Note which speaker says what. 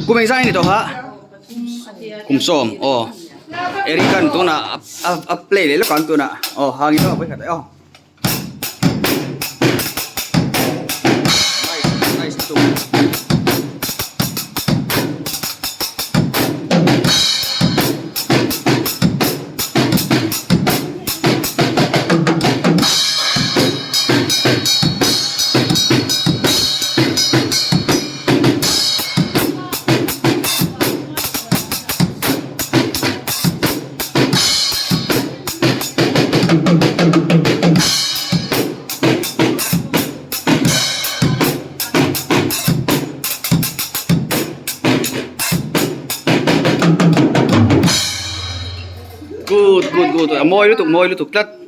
Speaker 1: Kum engzah nge ni tawh kha? Kum sawm aw Eric-a'n tunah a play leh lawk ang tunah aw hangin lawk a vawikhat aw. Nice nice lutuk. Good good good a mawi lutuk mawi lutuk tlat.